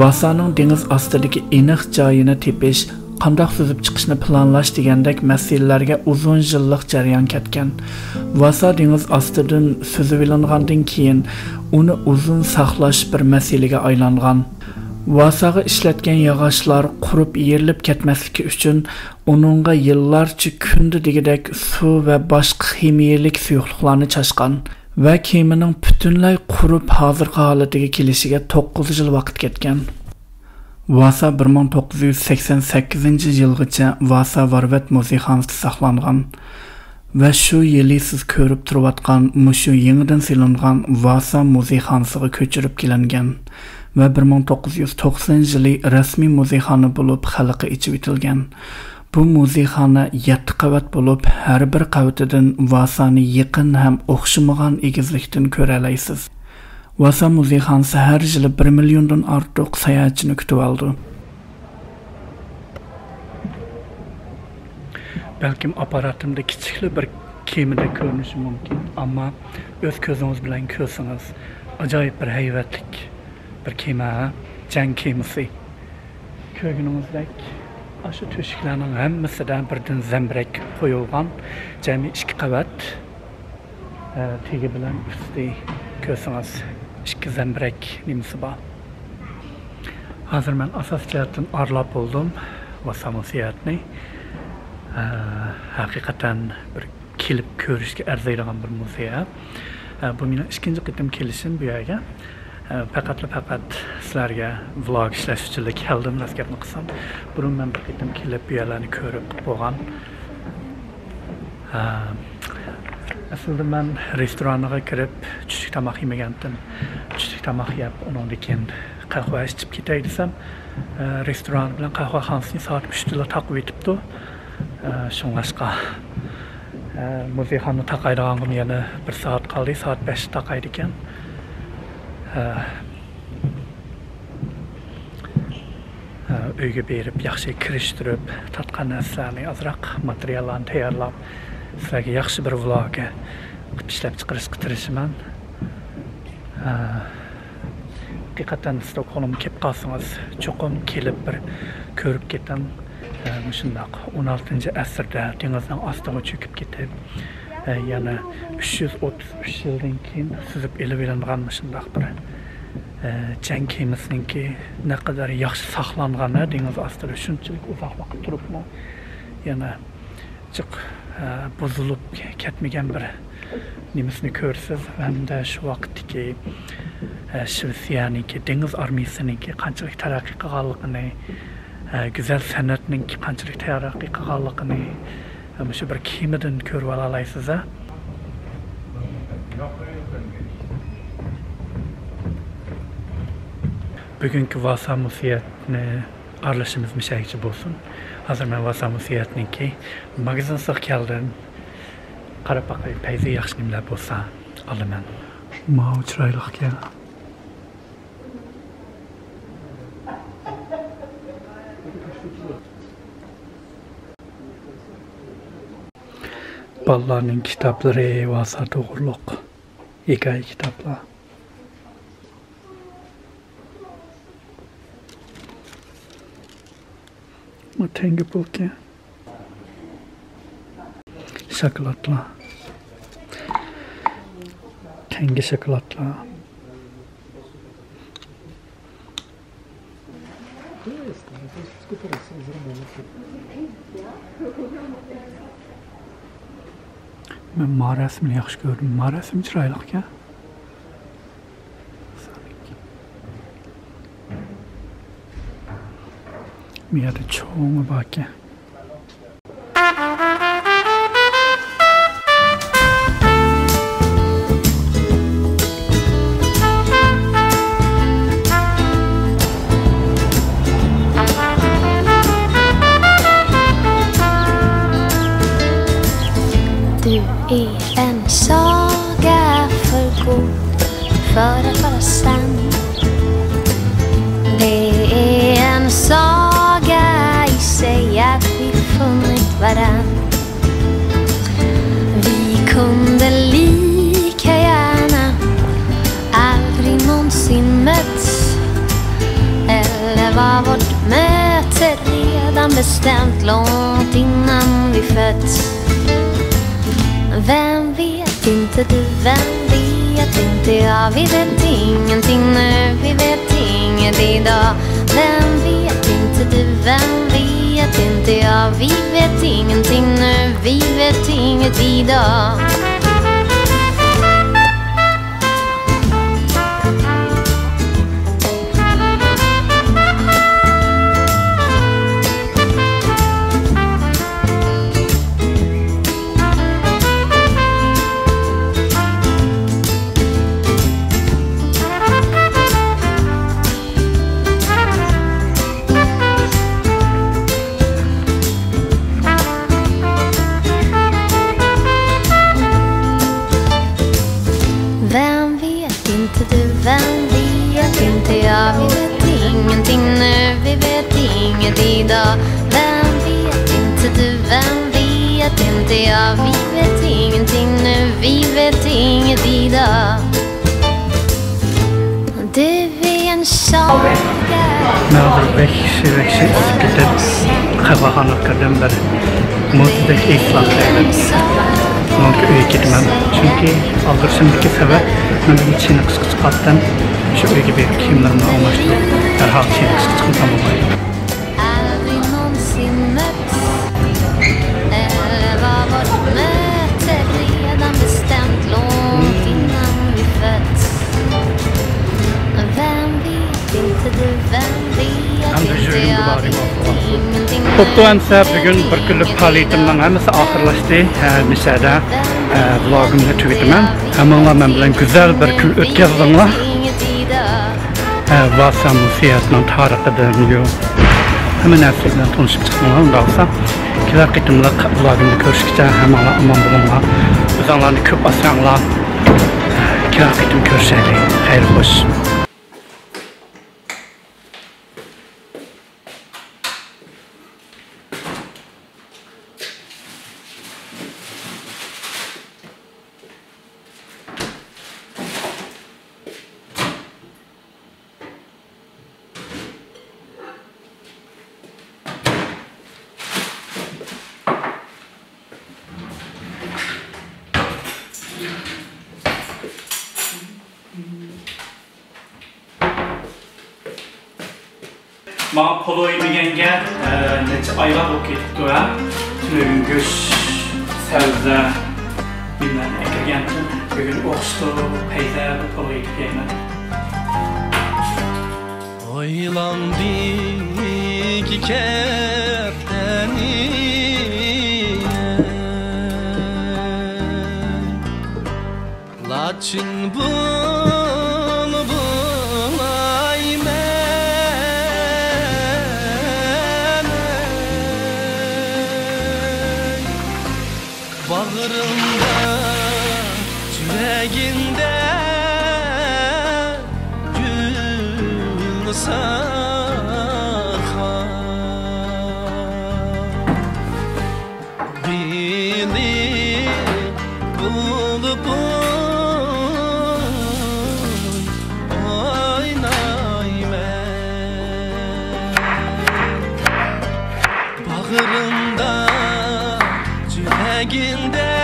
ۋاسانىڭ دېڭىز ئاستىدىكى ئېنىق جايىنى تېپىش، قانداق سۈزۈپ چىقىشنى پىلانلاش دېگەندەك مەسىلىلەرگە ئۇزۇن يىللىق جەريان كەتكەن. ۋاسا دېڭىز ئاستىدىن سۈزۈۋېلىنغاندىن كېيىن، ئۇنى ئۇزۇن ساقلاش بىر مەسىلىگە ئايلانغان. ۋاساغا ئىشلەتكەن ياغاچلار قۇرۇپ يېرىلىپ كەتمەسلىكى ئۈچۈن، ئۇنىڭغا يىللارچە كۈندە دېگۈدەك سۇ ۋە باشقا خىمىيەلىك سۇيۇقلۇقلارنى چاچقان ۋە كېمىنىڭ پۈتۈنلەي قۇرۇپ ھازىرقى ھالىتىگە كېلىشىگە توققۇز يىل ۋاقىت كەتكەن. ۋاسا بىر مىڭ توققۇز يۈز سەكسەن سەككىزىنچى يىلغىچە ۋاسا ۋارۋەت مۇزېيخانىسىدا ساقلانغان ۋە شۇ يىلى سىز كۆرۈپ تۇرۇۋاتقان مۇشۇ يېڭىدىن سېلىنغان ۋاسا مۇزېيخانىسىغا كۆچۈرۈپ كېلىنگەن ۋە بىر مىڭ توققۇز يۈز توقسىنىنچى يىلى رەسمىي مۇزېيخانا بولۇپ خەلققە ئېچىۋېتىلگەن. بۇ مۇزېيخانا يەتتە قەۋەت بولۇپ، ھەر بىر قەۋىتىدىن ۋاسانى يېقىن ھەم ئوخشىمىغان ئېگىزلىكتىن كۆرەلەيسىز. ۋاسا مۇزېيخانىسى ھەر يىلى بىر مىليوندىن ئارتۇق ساياھەتچىنى كۈتۈۋالىدۇ. بەلكىم ئاپپاراتىمدا كىچىكلا بىر كېمىدەك كۆرۈنۈشى مۇمكىن، ئەمما ئۆز كۆزىڭىز بىلەن كۆرسىڭىز، ئاجايىپ بىر ھەيۋەتلىك بىر كېمە، جەڭ كېمىسى. كۆرگىنىڭىزدەك، ئاشۇ تۆشۈكلەرنىڭ ھەممىسىدە بىردىن زەمبىرەك قويۇلغان، جەمئىي ئىككى قەۋەت. ئە، تېگى بىلەن ئۈستى كۆرسىڭىز، ئىككى زەمبىرەك نېمىسى بار. ھازىر مەن ئاساسىي جەھەتتىن ئارىلاپ بولدۇم ۋاسا مۇزېينى. ئە، ھەقىقەتەن بىر كېلىپ كۆرۈشكە ئەرزىيدىغان بىر مۇزېي. ئە، بۇ مېنىڭ ئىككىنچى قېتىم كېلىشىم بۇ يەرگە. ئە، پەقەتلا پەقەت سىلەرگە ۋلوگ ئىشلەش ئۈچۈنلا كەلدىم، راست گەپنى قىلسام. بۇرۇن مەن بىر قېتىم كېلىپ بۇ يەرلەرنى كۆرۈپ بولغان. ئە، ئەسلىدە مەن رېستورانغا كىرىپ چۈشلۈك تاماق يېمىگەنتىم. چۈشلۈك تاماق يەپ، ئۇنىڭدىن كېيىن قەھۋە ئىچىپ كېتەي دېسەم، ئە، رېستوران بىلەن قەھۋەخانىسىنى سائەت ئۈچتىلا تاقىۋېتىپتۇ. ئە، شۇڭلاشقا، ئە، مۇزېيخانىنى تاقايدىغانغىمۇ يەنە بىر سائەت قالدى، سائەت بەشتە تاقايدىكەن. ئە، ئە، ئۆيگە بېرىپ، ياخشى كىرىشتۈرۈپ، تارتقان نەرسىلەرنى، ئازراق ماتېرىياللارنى تەييارلاپ، سىلەرگە ياخشى بىر ۋلوگ قىلىپ ئىشلەپ چىقىرىشقا تىرىشىمەن. ئە، ھەقىقەتەن ستوكھولمغا كېلىپ قالسىڭىز، چوقۇم كېلىپ بىر كۆرۈپ كېتىڭ. ئە، مۇشۇنداق ئون ئالتىنچى ئەسىردە دېڭىزنىڭ ئاستىغا چۆكۈپ كېتىپ، ئە، يەنە ئۈچ يۈز ئوتتۇز ئۈچ يىلدىن كېيىن سۈزۈپ ئېلىۋېلىنغان مۇشۇنداق بىر، ئە، جەڭ كېمىسىنىڭكى نەقەدەر ياخشى ساقلانغان، ھە، دېڭىز ئاستىدا شۇنچىلىك ئۇزاق ۋاقىت تۇرۇپمۇ يەنە جىق، ئە، بۇزۇلۇپ كەتمىگەن بىر نېمىسىنى كۆرىسىز. ھەمدە شۇ ۋاقىتتىكى، ئە، شىۋېتسىيەنىڭكى دېڭىز ئارمىيىسىنىڭكى قانچىلىك تەرەققىي قىلغانلىقىنى، ئە، گۈزەل سەنئەتنىڭكى قانچىلىك تەرەققىي قىلغانلىقىنى، ئە، مۇشۇ بىر كېمىدىن كۆرۈۋالالايسىز، ھە. بۈگۈنكى ۋاسا مۇزېينى ئارىلىشىمىز مۇشەگىچە بولسۇن. ھازىر مەن ۋاسا مۇزېينىڭكى ماگىزىنىغا كەلدىم. قاراپ باقاي، بەزى ياخشى نېمىلەر بولسا ئالىمەن. ماۋۇ چىرايلىقكەن. بالىلارنىڭ كىتابلىرى، ۋاسا توغرۇلۇق ھېكايە كىتابلار. بۇ تەڭگە پۇلكەن. شاكىلاتلار. تەڭگە شاكىلاتلار. مەن ما رەسىمنى ياخشى كۆردۈم. ما رەسىم چىرايلىقكەن. بۇ يەردە چوڭى باركەن. Du är en saga Bara, bara sen. Det är en saga i sig att vi funnit varann. Vi kunde lika gärna aldrig någonsin mötts. Eller var vårt möte redan bestämt långt innan vi fötts? Vem vet inte du, vem vet inte jag, vi vet ingenting nu, vi vet inget idag. Vem vet inte du, vem vet inte jag, vi vet ingenting nu, vi vet inget idag. Vem vet inte du, vem vet inte jag, vi vet ingenting nu, vi vet inget idag. Vem vet inte du, vem vet inte jag, vi vet ingenting nu, vi vet inget idag. Du är en saga. مەن ھازىر بەك ياخشى، بەك ياخشى ئىسسىپ كېتىپ، قەھۋەخانىغا كىردىم، بىر مۇزدەك ئېيسلاپ دەيمەن. ئۇنىڭ ئۆيىگە كېتىمەن. چۈنكى ئالدىرىشىمدىكى سەۋەب، مەن بۈگۈن چېنىقىشقا چىقاتتىم. شۇ ئۆيگە بېرىپ كىيىملىرىمنى ئالماشتۇرۇپ، دەرھال چېنىقىشقا چىقمىسام بولمايدۇ. Aldrig någonsin mötts. Eller var vårt möte redan bestämt långt innan vi fötts? Vem vet inte du, vem vet inte jag, vi vet ingenting. بوپتۇ، ئەمسە بۈگۈن بىر كۈنلۈك پائالىيىتىمنىڭ ھەممىسى ئاخىرلاشتى. ھە، مۇشۇ يەردە، ھە، ۋلوگىمنى تۈگىتىمەن. ھەممىڭلار مەن بىلەن گۈزەل بىر كۈن ئۆتكۈزۈڭلار. ھە، ۋاسا مۇسىيەتنىڭ تارىخىدىن يو. ھەممە نەرسە بىلەن تونۇشۇپ چىقسىڭلار، ئۇنداق بولسا كېلەر قېتىملىق ۋلوگىمدا كۆرۈشكىچە ھەممىڭلار ئامان بولۇڭلار. ئۆزۈڭلارنى كۆپ ئاسراڭلار. كېلەر قېتىم كۆرۈشەيلى. خەير خوش. ماڭا پولۇ يېمىگەنگە، ئە، نەچچە ئايلار بولۇپ كېتىپتۇ، ھە. تۈنۈگۈن گۆش، سەۋزە، نېمىلەرنى ئەكىرگەنتىم. بۈگۈن ئوخشىتىپ، پەيزە، پولۇ يېتىپ يەيمەن. ئايلاندى كەپتەرنى. لاچىن بۇلبۇلاي مەن، باغرىمدا، يۈرەگىمدە گۈل ساخا. بىلىپ بولۇپ ئوينايمەن. باغرىمدا، يۈرەگىمدە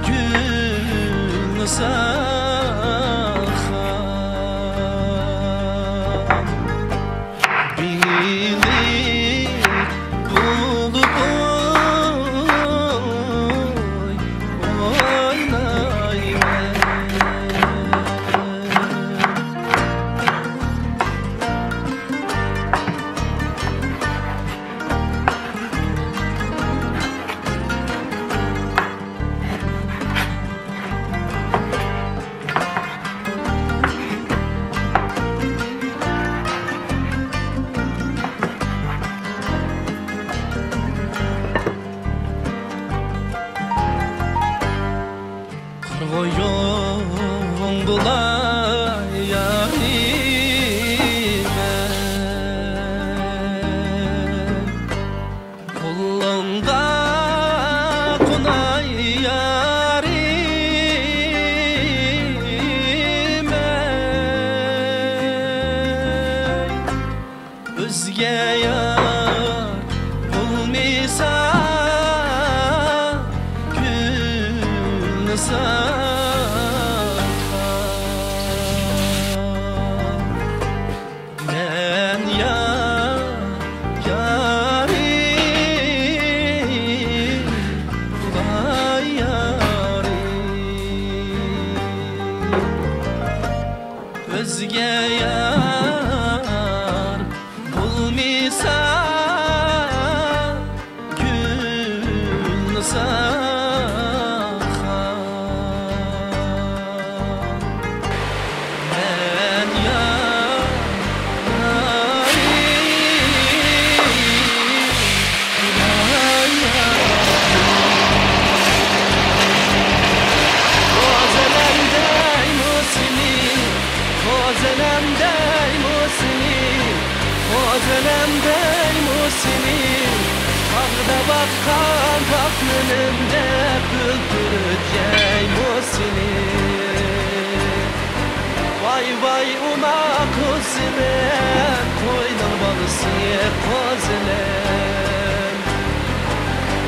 گۈل ساخا. بىلىپ بولۇپ ئوينايمەن. بىزگە يار بولمىسا، گۈلنىسار. مەن يار، يارى، ۋاي يارى. ئۆزگە يار بولمىسا، گۈلنىسار. مەن يار، يارى، قوزىلەم دەيمۇ سېنى، قوزىلەم دەيمۇ سېنى، قوزىلەم دەيمۇ سېنى، باغدا باققان باغلىنىم دەپ ئۆلتۈرۈپ يەيمۇ سېنى. ۋاي ۋاي ئوماق قوزىلەم، قوينىڭ بالىسى قوزىلەم.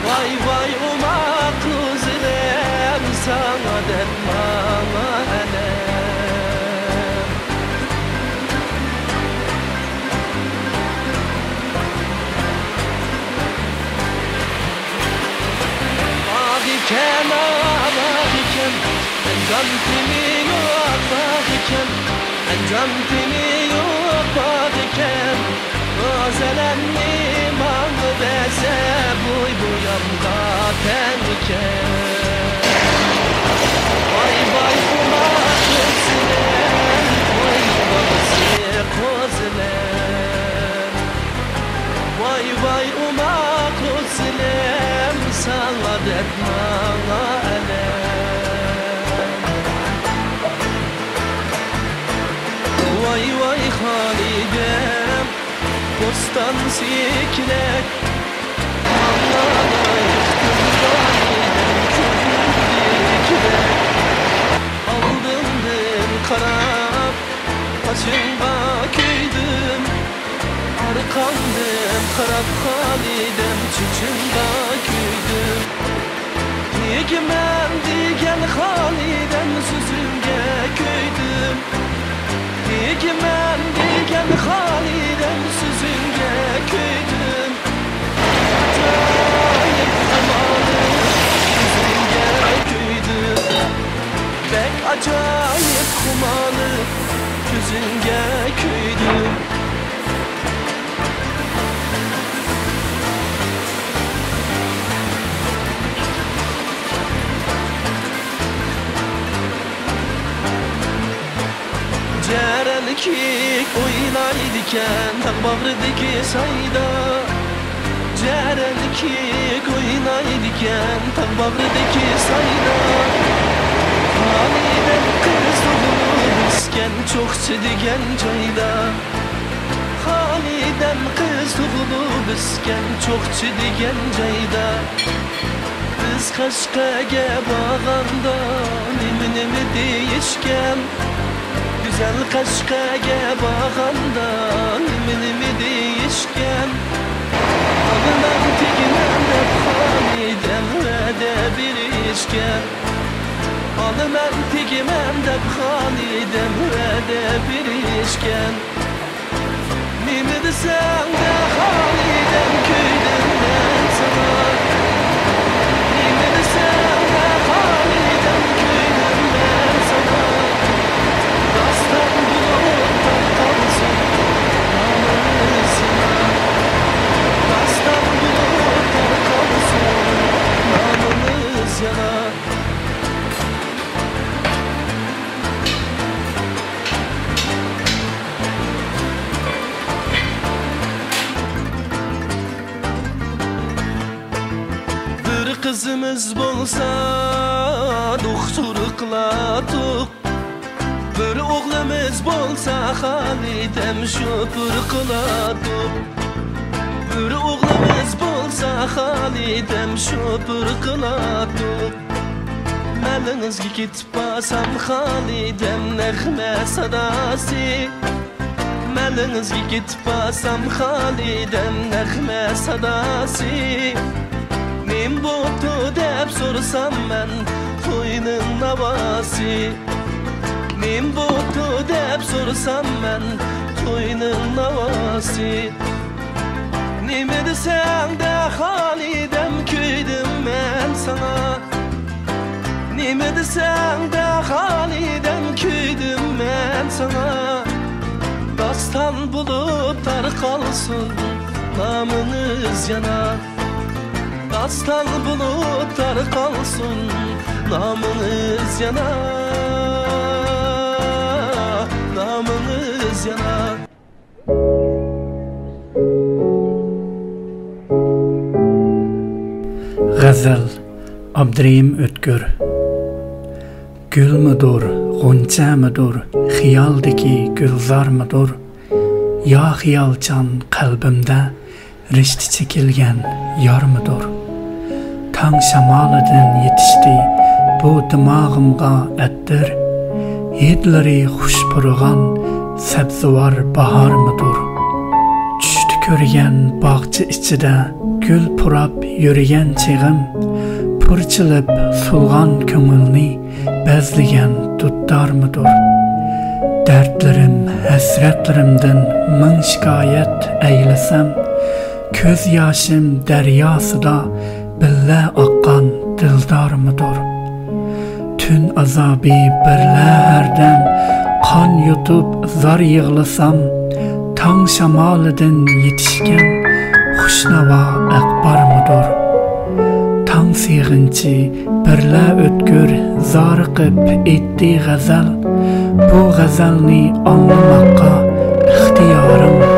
ۋاي ۋاي ئوماق قوزىلەم، ساڭا دەرد ماڭا ئەلەم. باغ ئىكەن، باغ ئىكەن، ئەنجام تېمى يوق باغ ئىكەن، ئەنجام تېمى يوق باغ ئىكەن. گۈزەلەمنى ماڭا بەرسە، بوي بويامغا تەڭ ئىكەن. ۋاي ۋاي ئوماق قوزىلەم، قوينىڭ بالىسى قوزىلەم. ۋاي ۋاي ئوماق قوزىلەم، ساڭا دەرد ماڭا ئەلەم. ۋاي ۋاي خالىدەم، بوستان سېكىلەك، ماڭا لايىق خالىدەم، كۆزۈمدىكىدەك. ئالدىمدىن قاراپ، قېشىڭغا كۆيدۈم، ئارقاڭدىن قاراپ خالىدەم، چېچىڭغا كۆيدۈم. تېگىمەن دېگەن خالىدەم، سۆزۈڭگە كۆيدۈم. تېگىمەن دېگەن خالىدەم، سۆزۈڭگە كۆيدۈم. ئاجايىپ خۇمارلىق، سۆزۈڭگە كۆيدۈم. بەك ئاجايىپ خۇمارلىق، كۆزۈڭگە كۆيدۈم. جەرەن كىيىك ئوينايدىكەن تاغ باغرىدىكى سايدا. جەرەن كىيىك ئوينايدىكەن تاغ باغرىدىكى سايدا. خالىدەم قىز تۇغۇلۇپ ئۆسكەن چوقچى دېگەن جايدا. خالىدەم قىز تۇغۇلۇپ ئۆسكەن چوقچى دېگەن جايدا. بىز قەشقەرگە بارغاندا نېمە-نېمە دېيىشكەن. گۈزەل قەشقەرگە بارغاندا نېمە-نېمە دېيىشكەن. ئالىمەن تېگىمەن دەپ خالىدەم ۋەدە بېرىشكەن. ئالىمەن تېگىمەن دەپ خالىدەم ۋەدە بېرىشكەن. نېمە دېسەڭ دە خالىدەم، كۆيدۈم مەن ساڭا. نېمە دېسەڭ دە خالىدەم، كۆيدۈم مەن ساڭا. داستان بولۇپ تارقالسۇن نامىمىز يەنە. داستان بولۇپ تارقالسۇن نامىمىز يەنە. بىر قىزىمىز بولسا دوختۇر قىلاتتۇق، بىر ئوغلىمىز بولسا خالىدەم شوپۇر قىلاتتۇق. بىر ئوغلىمىز بولسا خالىدەم شوپۇر قىلاتتۇق. مەلىڭىزگە كېتىپ بارسام خالىدەم نەغمە ساداسى. مەلىڭىزگە كېتىپ بارسام، خالىدەم نەغمە ساداسى. نېمە بوپتۇ دەپ سورىسام مەن، توينىڭ ناۋاسى. نېمە بوپتۇ دەپ سورىسام مەن، توينىڭ ناۋاسى. نېمە دېسەڭ دە، خالىدەم، كۆيدۈم مەن ساڭا. نېمە دېسەڭ دە، خالىدەم، كۆيدۈم مەن ساڭا. داستان بولۇپ تارقالسۇن نامىڭىز يەنە. داستان بولۇپ تارقالسۇن نامىڭىز يەنە. نامىڭىز يەنە. غەزەل، ئابدۇرېھىم ئۆتكۈر. گۈلمىدۇر، غۇنچەمىدۇر، خىيالدىكى گۈلزارمىدۇر؟ يا خىيالچان قەلبىمدە رىشتە چېكىلگەن يارمىدۇر؟ تاڭ شامالىدىن يېتىشتى بۇ دىماغىمغا ئەتىر، ھىدلىرى خۇش پۇرىغان سەبزىۋار باھارمىدۇر؟ چۈشتە كۆرگەن باغچە ئىچىدە گۈل پۇراپ يۈرگەن چېغىم، پۇرچىلىپ سولغان كۆڭۈلنى بەزلىگەن دۇتارمىدۇر؟ دەردلىرىم، ھەسرەتلىرىمدىن مىڭ شىكايەت ئەيلىسەم، كۆز ياشىم دەرياسىدا بىللە ئاققان دىلدارمىدۇر؟ تۈن ئازابى بىرلە ھەردەم قان يۇتۇپ زار يىغلىسام، تاڭ شامالىدىن يېتىشكەن خۇشناۋا ئەخبارمىدۇر؟ تاڭ سېغىنچى بىرلە ئۆتكۈر زارىقىپ ئېيتتى غەزەل، بۇ غەزەلنى ئاڭلىماققا ئىختىيارىڭ